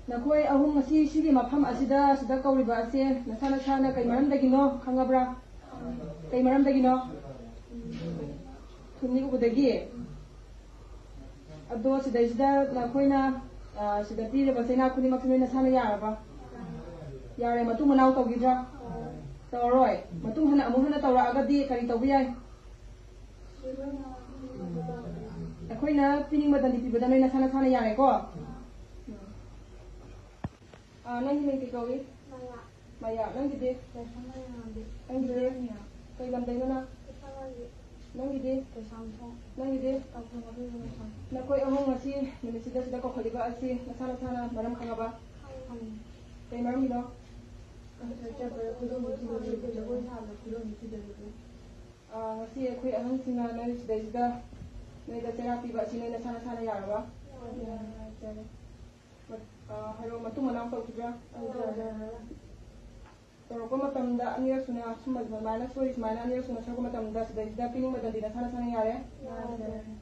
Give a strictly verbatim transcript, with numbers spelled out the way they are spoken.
ꯅꯈꯣꯏ ꯑꯍꯨꯝ ꯉꯁꯤ ꯁꯤꯒꯤ ꯃꯐꯝ ꯑꯁꯤꯗ, ꯁꯤꯗ ꯀꯧꯔꯤꯕ ꯑꯁꯦ ꯅꯁꯥ ꯅꯁꯥꯅ ꯀꯩ ꯃꯔꯝꯗꯒꯤꯅꯣ ꯈꯪꯉꯕ꯭ꯔꯥ? ꯀꯩ ꯃꯔꯝꯗꯒꯤꯅꯣ? ꯊꯨꯝꯅꯤ ꯎꯕꯗꯒꯤ꯫ ꯑꯗꯣ ꯁꯤꯗꯩꯁꯤꯗ ꯅꯈꯣꯏꯅ, ꯑ, ꯁꯤꯗ ꯄꯤꯔꯤꯕ ꯆꯩꯅꯥ ꯈꯨꯗꯤꯡꯃꯛꯁꯦ ꯅꯣꯏ ꯅꯁꯥꯅ ꯌꯥꯔꯕ? ꯌꯥꯔꯦ꯫ ꯃꯇꯨꯡ ꯃꯅꯥꯎ ꯇꯧꯈꯤꯗ꯭ꯔꯥ? ꯇꯧꯔꯔꯣꯏ꯫ ꯃꯇꯨꯡ ꯍꯟꯅ ꯑꯃꯨꯛ ꯍꯟꯅ ꯇꯧꯔꯛꯑꯒꯗꯤ ꯀꯔꯤ ꯇꯧꯕ ꯌꯥꯏ? ꯑꯩꯈꯣꯏꯅ ꯄꯤꯅꯤꯡꯕ ꯗꯟꯗꯤ ꯄꯤꯕꯗ ꯅꯣꯏ ꯅꯁꯥ ꯅꯁꯥꯅ ꯌꯥꯔꯦꯀꯣ? ꯑꯥ, ꯅꯪꯒꯤ ꯃꯤꯡ ꯀꯩ ꯀꯧꯏ? ꯃꯌꯥ꯫ ꯃꯌꯥ, ꯅꯪꯒꯤꯗꯤ? ꯂꯥꯏꯁ꯭ꯔꯝ ꯃꯌꯥꯝꯕꯤ꯫ ꯅꯪꯒꯤꯗꯤ? ꯕꯤꯔꯣꯅꯤꯌꯥ꯫ ꯀꯩ ꯂꯝꯗꯩꯅꯣ ꯅꯪ? ꯏꯝꯐꯥꯜꯒꯤ꯫ ꯅꯪꯒꯤꯗꯤ? ꯀꯩꯁꯥꯝꯊꯣꯡ꯫ ꯅꯪꯒꯤꯗꯤ? ꯇꯥꯡꯈꯨꯜ ꯃꯈꯥꯒꯤ ꯃꯆꯥ꯫ ꯅꯈꯣꯏ ꯑꯍꯨꯝ ꯉꯁꯤ ꯅꯨꯃꯤꯠꯁꯤꯗ ꯁꯤꯗ ꯀꯧꯈꯠꯂꯤꯕ ꯑꯁꯤ ꯅꯁꯥ ꯅꯁꯥꯅ ꯃꯔꯝ ꯈꯪꯉꯕ? ꯈꯪꯉꯤ꯫ ꯀꯩ ꯃꯔꯝꯒꯤꯅꯣ? ꯀꯟꯁꯔꯠ ꯆꯠꯄꯗ ꯈꯨꯗꯣꯝꯕꯤ ꯊꯤꯟꯕꯤꯕꯗꯨ, ꯖꯒꯣꯏ ꯁꯥꯕꯗ ꯈꯨꯗꯣꯝꯕꯤ ꯊꯤꯟꯕꯤꯕꯗꯨ꯫ ꯑꯥ, ꯉꯁꯤ ꯑꯩꯈꯣꯏ ꯑꯍꯟꯁꯤꯡꯅ ꯅꯣꯏ ꯁꯤꯗꯩꯁꯤꯗ ꯅꯣꯏꯗ ꯆꯩꯔꯥꯛ ꯄꯤꯕ ꯑꯁꯤ ꯅꯣꯏ ꯅꯁꯥ ꯅꯁꯥꯅ ꯌꯥꯔꯕ? ꯌꯥꯔꯦ꯫ ꯃꯠ-, ꯑꯥ, ꯍꯥꯏꯔꯛꯑꯣ, ꯃꯇꯨꯡ ꯃꯅꯥꯎ ꯇꯧꯈꯤꯗ꯭ꯔꯥ? ꯇꯧꯗ꯭ꯔꯦ꯫ ꯇꯧꯔꯛꯄ ꯃꯇꯝꯗ ꯑꯅꯤꯔꯛ ꯁꯨꯅ ꯁꯨꯝꯕ ꯁꯨꯃꯥꯏꯅ ꯁꯣꯏ ꯁꯨꯃꯥꯏꯅ ꯑꯅꯤꯔꯛ ꯁꯨꯅ ꯁꯣꯏꯔꯛꯄ ꯃꯇꯝꯗ ꯁꯤꯗꯩꯁꯤꯗ ꯄꯤꯅꯤꯡꯕ ꯗꯟꯗꯤ ꯅꯁꯥ ꯅꯁꯥꯅ ꯌꯥꯔꯦ? ꯌꯥꯔꯦ꯫